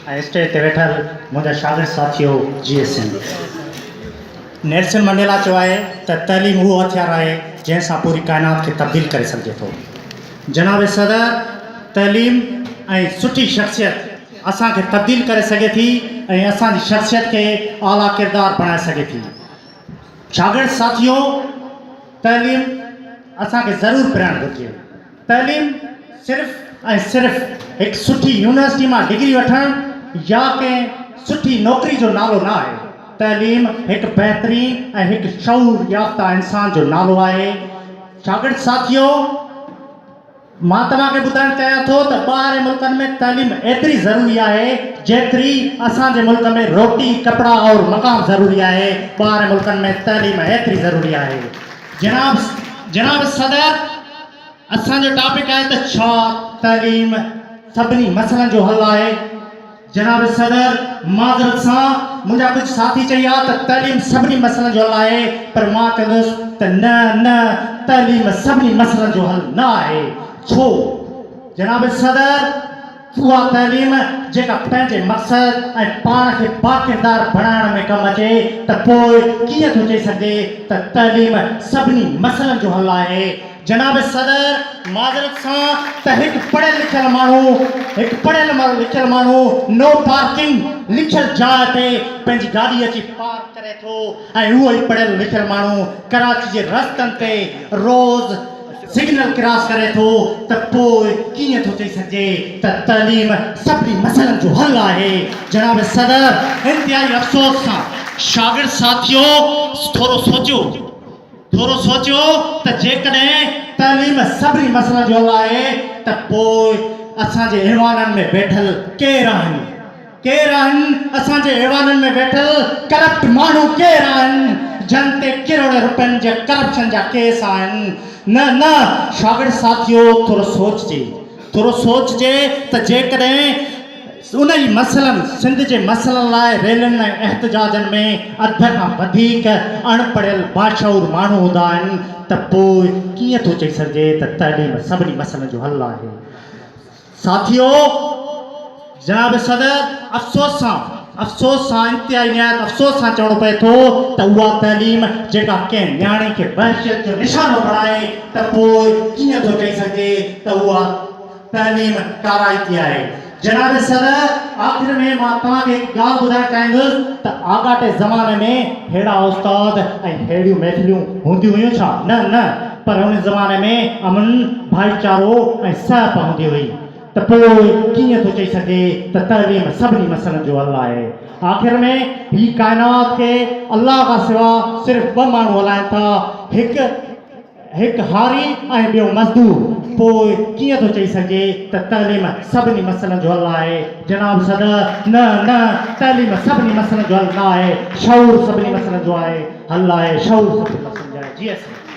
۽ Stage تي ويٺل منهنجا شاگرد ساٿيو جيئي سنڌ. نيلسن منڊيلا چيو آهي ته تعليم اهو هٿيار آهي جنهن سان پوري ڪائنات کي تبديل ڪري سگهجي ٿو. جناب صدر تعليم ۽ سٺي شخصيت اسان کي تبديل ڪري سگهي ٿي ۽ اسان جي شخصيت کي اعليٰ ڪردار بڻائي سگهي ٿي. شاگرد ساٿيو تعليم اسان کي ضرور پرائڻ گهرجي. تعليم صرف ۽ صرف هڪ سٺي يونيورسٽي مان ڊگري وٺڻ يا ڪنهن سٺي نوڪري جو نالو نه آهي. تعليم هڪ بهترين ۽ هڪ شعور يافته انسان جو نالو آهي. شاگرد ساٿيو! مان توهان کي ٻڌائڻ چاهيان ٿو ته ٻاهرين ملڪن ۾ تعليم ايتري ضروري آهي جيتري اسان جي ملڪ ۾ روٽي، ڪپڙا اور مڪان ضروري آهي. ٻاهرين ملڪن ۾ تعليم ايتري ضروري آهي. جناب جناب صدر! اسان جو ٽاپڪ آهي ته ڇا تعليم سڀني مسئلن جو حل آهي؟ جناب صدر معذرت سان منهنجا ڪجهه ساٿي چئي ها ته تعليم سڀني مسئلن جو حل آهي پر مان چوندس ته نه نه تعليم سڀني مسئلن جو حل نه آهي ڇو جناب صدر اها تعليم جيڪا پنهنجي مقصد ۽ پاڻ کي باڪردار بڻائڻ ۾ ڪم اچي ته پوء ڪيئن ٿو چئي سگهجي ته تعليم سڀني مسئلن جو حل آهي. جناب صدر معذرت سان ته هڪ پڙهيل لکيل ماڻهو هڪ پڙهيل لکيل ماڻهو نو پارڪنگ لکيل جاء تي پنهنجي گاڏي اچي پارڪ ڪري ٿو ۽ اهو ئي پڙهيل لکيل ماڻهو ڪراچي جي رستن تي روز سگنل ڪراس ڪري ٿو ته پوء ڪيئن ٿو چئي سگهجي ته تعليم سڀني مسئلن جو حل آهي. جناب صدر انتهائي افسوس سان شاگرد ساٿيو ٿورو سوچيو ٿورو سوچيو ته جيڪڏهن تعليم سڀني مسئلن جو حل آهي ته پوء اسان جي ايوانن ۾ ويٺل ڪير آهن؟ ڪير آهن اسان جي ايوانن ۾ ويٺل ڪرپٽ ماڻهو ڪير آهن جن تي ڪروڙين روپين جي ڪرپشن جا ڪيس آهن نه نه شاگرد ساٿيو ٿورو سوچجي ٿورو سوچجي ته جيڪڏهن ان ئي مسئلن سنڌ جي مسئلن لاء ريلين ۽ احتجاجن ۾ اڌ کان وڌيڪ اڻ پڙهيل باشعور ماڻهو هوندا آهن ته پوء ڪيئن ٿو چئي سگهجي ته تعليم سڀني مسئلن جو حل آهي. ساٿيو! جناب صدر افسوس سان افسوس سان انتهائي نهايت افسوس سان چوڻو پئي ٿو ته اها تعليم جيڪا ڪنهن نياڻي کي وحشيت جو نشانو بڻائي ته پوء ڪيئن ٿو چئي سگهجي ته اها تعليم ڪارائتي آهي. جناب صدر آخر ۾ مان توهان کي هڪ ڳالهه ٻڌائڻ چاهيندس ته آڳاٽي زماني ۾ ههڙا استاد ۽ ههڙيون محفلون هونديون هيون ڇا؟ نه نه پر ان زماني ۾ امن، ڀائيچارو ۽ سهپ هوندي هئي ته پوء ڪيئن ٿو چئي سگهجي ته تعليم سڀني مسئلن جو حل آهي. آخر ۾ هي ڪائنات کي الله کان سوا صرف ٻه ماڻهو هلائين ٿا، هڪ هڪ هاري ۽ ٻيو مزدور. پوء ڪيئن ٿو چئي سگهجي ته تعليم سڀني مسئلن جو حل آهي؟ جناب صدر، نه نه تعليم سڀني مسئلن جو حل نه آهي، شعور سڀني مسئلن جو آهي حل آهي، شعور سڀني مسئلن جو آهي. جي سائين.